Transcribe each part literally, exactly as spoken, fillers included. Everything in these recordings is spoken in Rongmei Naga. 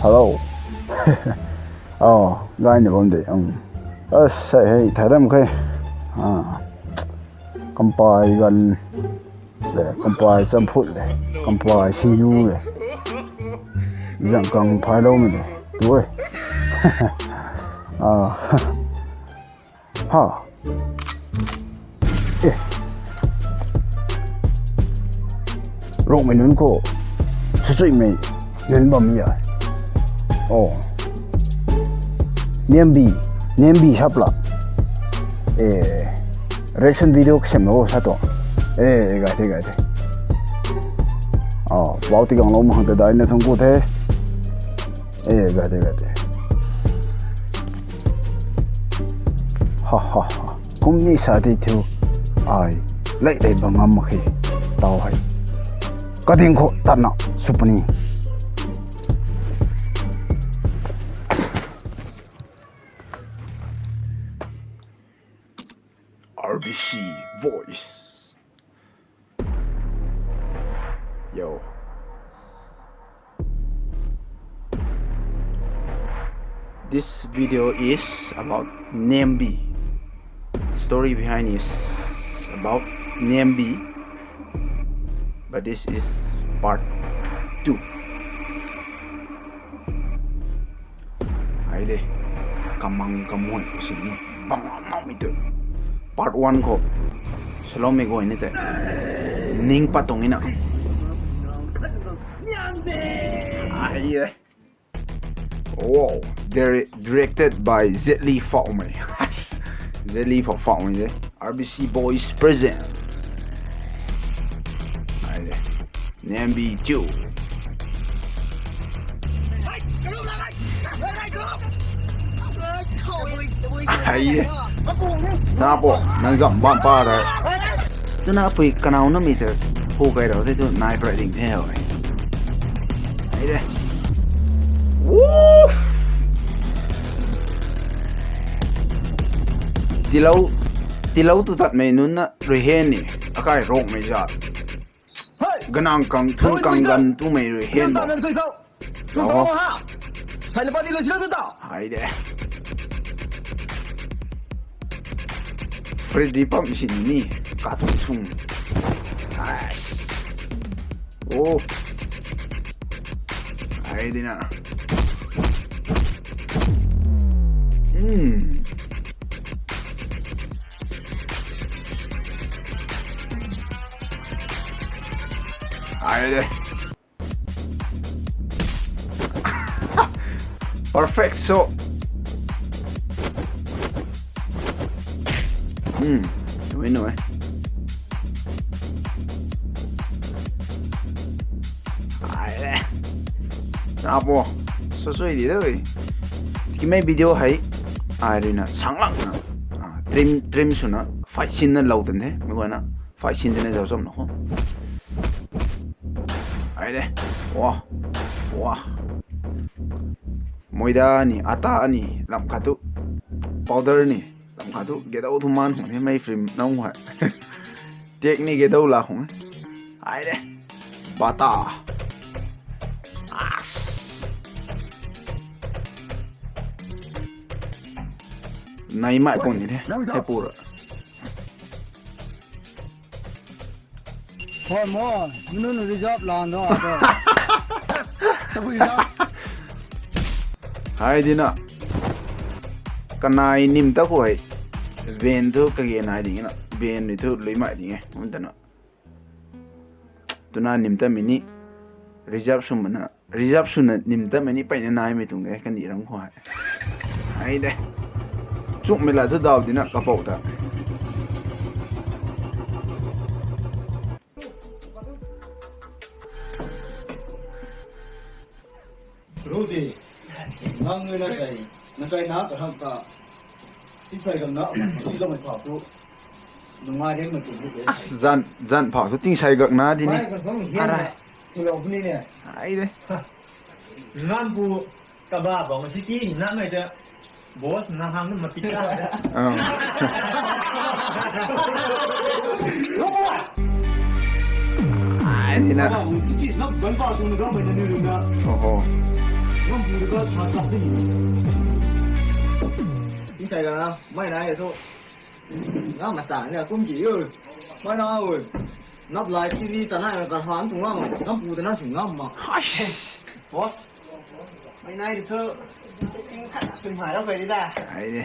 Hello. Oh, gay ni bam de. Um. As, sei hei, thay dam khe. Ah. Kampai gan le, kampai champhut le, kampai singyu le. Zang kang phai lou mi le. Tu e. Ah. Ha. Eh. Rongmei nunc khou. Susuimei nunc bam mi ai. Oh. Nembi. Nembi sap la. Eh. Reaction video kasem lo sa tu. Eh, gay the, gay the. Oh, pau ti gang lou mak khang ta dai na thang ku the. Eh, gay the, gay the. Ha, ha, ha. Kum ni sa di thu. Ai. Lei lei bam ngam mak khe. Tau hei. Kading khou tatna. Sw puni. R B C Voice. Yo. This video is about Nembi. Story behind is about Nembi, but this is part two. Ai de, kamang kamui khou sini bang ngam ngam mi tu. Part one khou, salom mi guay ni te. Ning pat tuang ina. Ai de. Wow, they're directed by Jet Li Faomei. Jet Li Fao Faomei de. R B C Boys present. Ai de. Nembi two. Ai. Sa po, nang zam ban pa da. Tuna pui kanau na mi te pu kai rau te tu nai prai ding the ho. Ai de. Woo! Tilou, tilou tu tat mei nunc na rui hen ni, akai rok mei zat. Hey! Ganang kang thun kang gan tu mei rui hen bo. Oho. Hai de. Freddy pam si ni. Kat sung. Ai. Oh. Ai di na. Hmm. Ai de. Perfect shot. Hmm, nuh e, nuh e. Ai le. Apo, sw sw di de. Tiki mei video hei. Ai rui na sang lang na. Ah, trim, trim swna fight scene na lou tan the. Mi guayna. Fight scene tei na zau zam na ho. Ai de. Wah. Wah. Moida ni, ata ni, lam khat tu. Powder ni, lam khat tu. Gedou thu man hung ni mei film na hung hai. Tek ni gedou la hung. Ai de. Bata. As. Nai mai pun ni de. Nang zau. Hai pura. Hoi mo, nunc reserve lan do, a do. Tabui reserve. Hai di na. Kanai nim ta khou hei. Van thu kage nai ding na. Van ni thu lui mai ding e. Kum ta na. Tuna nim ta mi ni. Reserve sw mana. Reserve swna nim ta mei ni peyna naimei tuang de, kandih ram khou hei. Ai de. Chukmei la thu daw di na kapou ta. Rudi, nang nui na sei, na kai na ka hang ta. Insai gam na, si lo mai pa tu. Nungai reng na tu. Zan, zan pa tu tingsai gak na di ni. Mai ka zong hian na. Arai. Silo puni ne. Ai de. Ngan bu kaba bang si ki na mai de. Boss na hang na matik ta de. Oh. Ai na. Kaba bang si ki na ban pa tu na ga mai na ni lu na. Oho. Ngan Because must something. Inside na, mai nai thu. Ngam machang ni kum ki ui. Mai na ui. Nap lai ki zi chanai na kan han tu ngam. Ngam pu ta na sing ngam ma. Boss. Mai nai thu. Ting khat sing hai ra kai di da. Ai ni.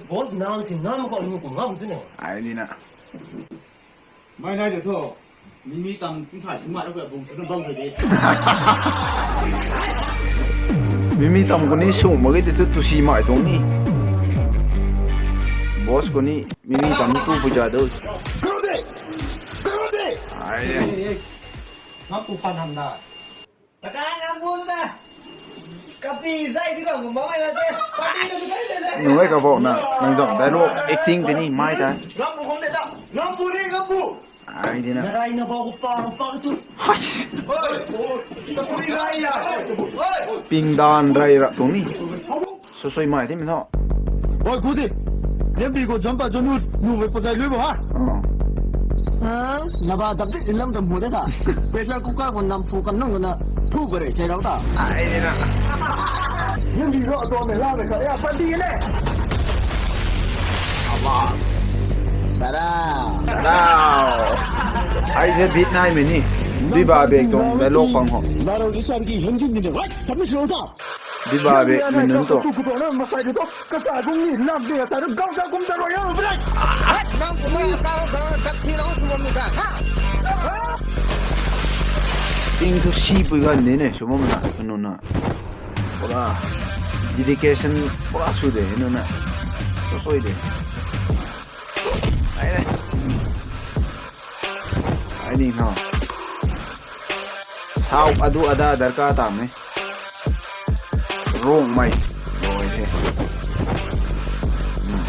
Boss nam sing ngam ko nu ko ngam sini. Ai ni na. Mai nai de tho. Mimi tam tung sai sung mai ra kai bung sung bang kai di. Mimi tam ko ni sung ma ge de tu tu si mai tuang ni. Boss ko ni mimi tam tu pu ja do. Karo de. Karo de. Ai. Ngam pu pan ham da. Taka ngam pu da. Kapi zai di bang ko mai na de. Party na de de. Nung ai ka bo na. Nang zong dialogue acting te ni mai ta. Ngam pu khom de da. Ngam pu ni ngam pu. Ai di na. Narai na bau ko pa ko pa ko chu. Hai. Oi, oi, ta pui rai ya. Oi. Ping dan rai ra tuang ni. Sosoi mai thei mi tho. Oi, khu di. Lembi ko jump pa jo nu, nu mei pazai lui bo ha. Oh. Ha, na ba dap di lam tam hu de ta. Pressure cooker ko nam phu kan nung na phu bare sai rau ta. Ai di na. Lembi ro do me la me ka ya pa di ne. Abas. Tada. Tada. Ai se beat nai me ni. Di ba be tong da lok pang ho. Na ro di san ki hin jin ni ne. Right, kami sro ta. Di ba be mi nun to. Su ku to na masai di to. Kasa gung ni lam de sa gau da gung da ro ya bre. Hai, nang kumna ka ka ka thi nang su mi ka. Ha. Ting thu si pui gan ni ne, sumom na, nuna. Pura dedication pura su de, nuna. Sosoi de. Ai ne. Ai ni ho. Sau adu ada darkar tam e. Rongmei. Roi the. Hmm.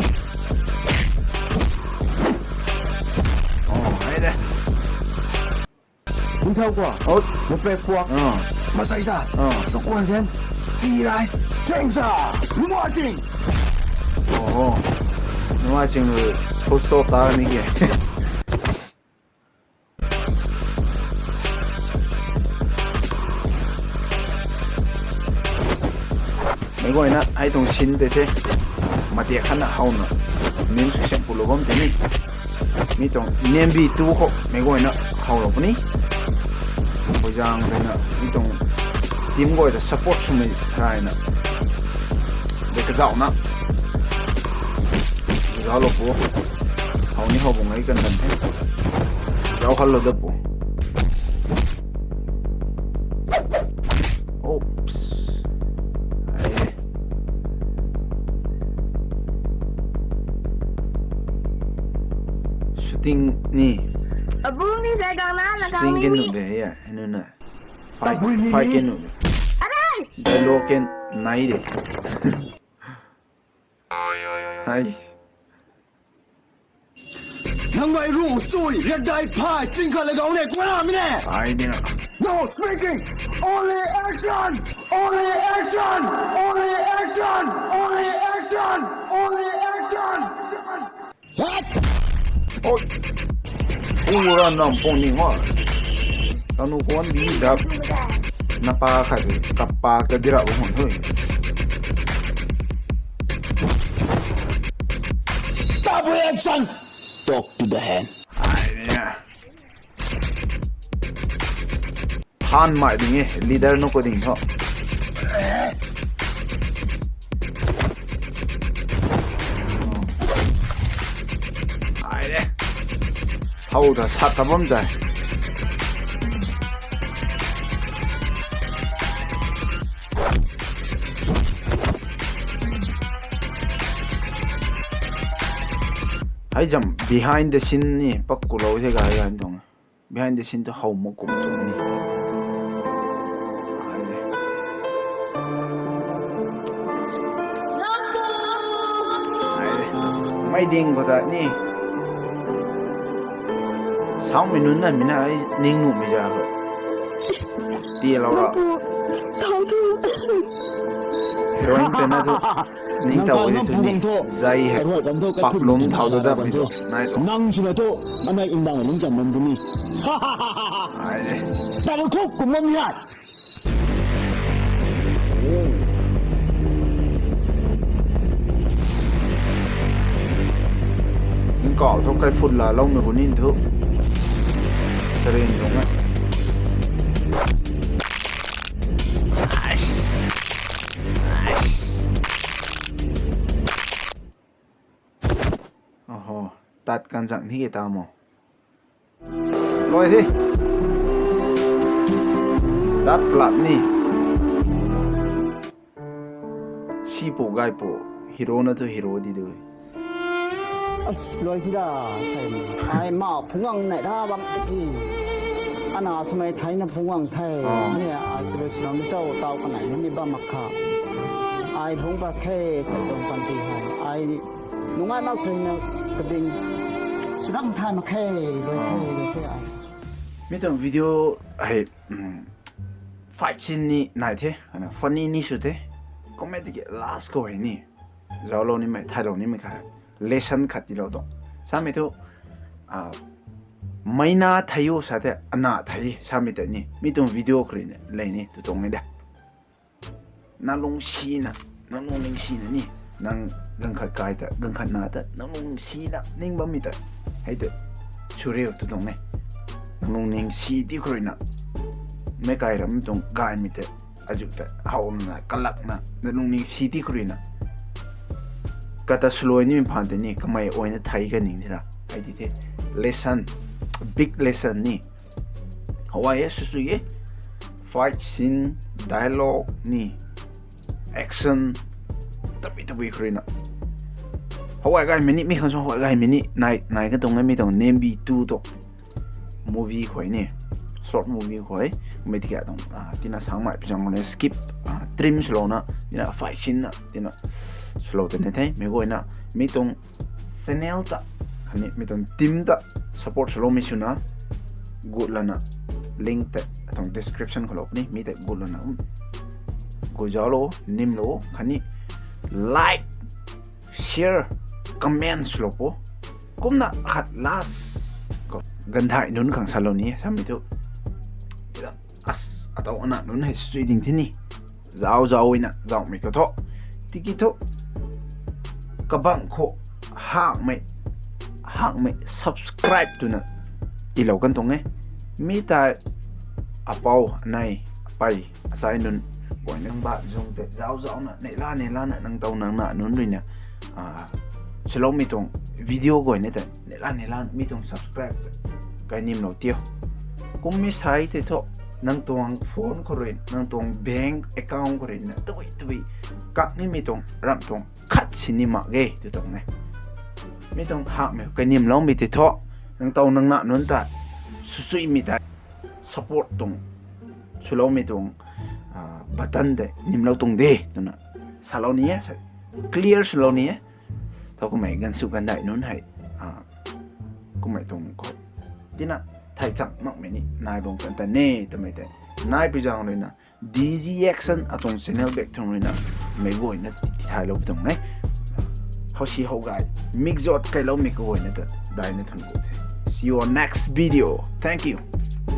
Oh, hai de. Hum thau kua. Oh. Mupek puak. Ah. Masai sa. Ah. Sukwan zen. Pi rai. Theng sa. Lumwa ching. Oh, oh. Lumwa ching lu. Full stop ta ni ke. Meic guayna hei tuang sin tei the. Matiak khatna howna. Min sw siam pulou bam tei ni. Mi tuang N M B two khou meic guayna howlou puni. Poizang ruina mi tuang team guay ta support swmei rayna. De kazauhna. Zauhlou pu. How ni how bung ei kan kan the. Zauh khat lou dat pu. Oops. Ai. Shooting ni. Abung ni zai gang na, la gang ni. Shooting ni. Ken nu de ya, anu na. Fight, tabui ni fight ni. Ken nu de. Arai! Dialogue ken nai de. Hai. Nang mai ru chui, riak dai phai, ching khat le gau ne, kua na mi ne. Ai ni na. No speaking, only action, only action, only action, only action, only action. What? Oi. Ura nam pong ni ngoi. Tanu kuan bi dap. Napa khat kapa ka dira hon hui. Double action. Talk to the hand. Ai ni na. Han mai ding e, leader nu ko ding tho. Ai de. Hau ta sat ta bam zai. Hei zam behind the scene ni pak kulou the gay gan tuang. Behind the scene tu how mak kum tuang ni. Mei ding khou ta ni. Sau mi nunc na mi na ai ning nuh mi za ho. Tia lou ra. Thau tu. Heroine te na tu. Ning tau ni tu ni. Zai he. Pak lum thau tu dap mi tu. Nai tu. Nang suna tu. Anai indang lum cham man tu ni. Ai de. Tabu khuk kum mam ni hai. Kau thu kai phut laa loumei gu nin thu. Tarin tuang e. Oho, tat kan zang ni ke ta mo. Loi the. Tat plat ni. Si pu gai pu, hero na tu hero di du. As, loi thi da, sai ni. Ai ma phungwang nai da bam ti. Ana sumei thai na phungwang thai. Ah. Ni a tu sumei sau tau ka nai ni bam mak kha. Ai phung pa khe, sai tuang pan ti hai. Ai ni nungai mak chun na kading. Sudang thai mak khe, loi the, loi the ai. Mi tuang video hei, um, fight scene ni nai the, ana funny ni sw the. Comedy ki last khou hei ni. Zauclou nimei, thailou nimei kha. Lesson khat tiilou tuang. Samei thu, ah, mei na thei o sa the, ana thei, samei tei ni. Mi tuang video khou rui ni, lei ni, tu tuang ni de. Nang lung sina, nang lungning sina ni, nang ganv khat kai ta, ganv khat na ta, nang lung sina, ning bammei ta, hei ta, sw riu tu tuang e. Nang lungning si ti khou rui na, meic kai ram tuang gaymei ta, azuh ta, howna, kalakna, nang lungning si ti khou rui na. Kata swluai nimei phaan tei ni, kamei ayna thei ka ning thina, hei ti the, lesson, big lesson ni. How ai e, sw sw e, fight scene, dialogue ni, action, tabui tabui khou rui na. How ai gaymei ni, mi khang sw how ai gaymei ni, nai, nai ka tuang e mi tuang Nembi two tu. Movie khou ni, short movie khou, mei ti kha tuang, ah, tina sangmei pi zang ni skip, ah, trim swlou na, tina fight scene na, tina swlou tei ni the, mei guayna, mi tuang channel ta, khatni mi tuang team ta support swloumei swna, gut lana, link tei, tuang description khou lou puni, mi tei gut lana, um, gut zauclou, nimlou, khatni like, share, comment swlou po. Kumna khat last khou, ganvthai nunc khang salou ni, samei thu. As, ataw ana nunc hei sui ding thi ni. Zauc zauc na, zaucmei khou thu. Tiki thu, kabang khou, hakmei, hakmei subscribe twna, tiilou kan tuang e. Mi tei, apou, anei, apei, asai nunc, guay nang ba zung tei, zauc zauc na, neihla neihla na, nang taw nang na nunc rui na, ah, swloumei tuang video guay ni tei, neihla neihla na, mi tuang subscribe tei, kai nimlou tiu. Kum mi sai tei thu, nang tuang phone khou rui, nang tuang bank account khou rui na, tabui tabui, kak nimei tuang, ramh tuang, khat si ni mak ge, tu tuang e. Mi tuang hakmei, kai nimloumei tei thu, nang taw nang na nunc ta, swsuimei tei, support tuang, swloumei tuang, ah, button tei, nimlou tuang de, twna, salou ni e, sa, clear swlou ni e. Tho kummei ganv sw ganvdai nunc hei, ah, kummei tuang khou. Tina, thai chang makmei ni, nai bam kan ta ne, twmei tei. Nai pi zang rui na, D G Action atuang channel back thang rui na, mei guayna tithailou pi tuang e. How si how gay, mix zot kailoumei kaguayna ta, daina thuan ku the. See you on next video. Thank you.